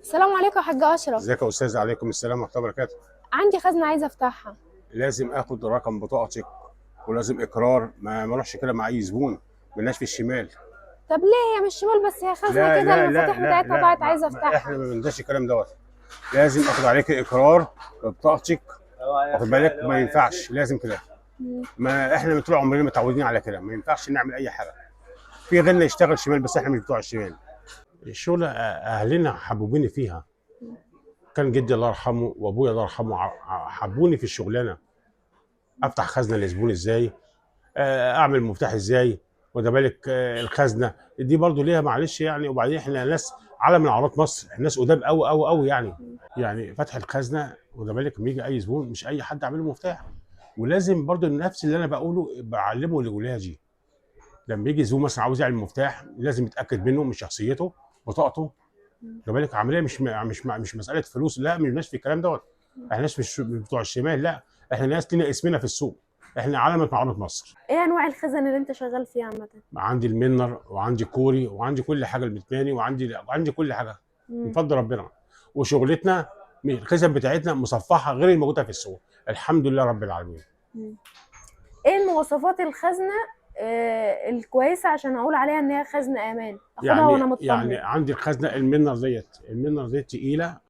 السلام عليكم يا حاج اشرف. ازيك يا استاذ؟ عليكم السلام ورحمة الله وبركاته. عندي خزنه عايزه افتحها. لازم اخد رقم بطاقتك ولازم اقرار، ما اروحش كده مع اي زبون، ملناش في الشمال. طب ليه؟ هي مش شمال، بس هي خزنه كده المفاتيح بتاعتها ضاعت، عايزه افتحها. احنا ما بنداش الكلام دوت، لازم اخد عليك اقرار ببطاقتك، واخد بالك؟ ما ينفعش، لازم كده. ما احنا من طول عمرنا متعودين على كده، ما ينفعش نعمل اي حاجة. في غيرنا يشتغل شمال، بس احنا مش بتوع الشمال. الشغل اهلنا حبوبيني فيها، كان جدي الله يرحمه وابويا الله يرحمه حبوني في الشغلانة. افتح خزنه للزبون ازاي، اعمل مفتاح ازاي، وده بالك. الخزنة دي برضو ليها معلش يعني. وبعدين احنا ناس علم من اعراض مصر، احنا ناس قدام قوي قوي قوي يعني. يعني فتح الخزنة وده بالك، لما يجي اي زبون مش اي حد اعمل له مفتاح. ولازم برضو نفس اللي انا بقوله بعلمه لاولادي، لما يجي زبون مثلا عاوز يعمل مفتاح لازم يتاكد منه من شخصيته، بطاقته. ده بالك عملية مش مسالة فلوس، لا مش ماشي في الكلام دوت. احنا ناس مش بتوع الشمال، لا احنا ناس لينا اسمنا في السوق، احنا علامة معلومة مصر. ايه انواع الخزن اللي انت شغال فيها عامة؟ عندي المنر وعندي كوري وعندي كل حاجة، المتماني وعندي كل حاجة من فضل ربنا. وشغلتنا الخزن بتاعتنا مصفحة غير الموجودة في السوق، الحمد لله رب العالمين. ايه مواصفات الخزنة الكويسة عشان اقول عليها ان هي خزنه امان، اخدها يعني وانا مطمن؟ يعني عندي الخزنة المنر ديت، المنر ديت تقيلة.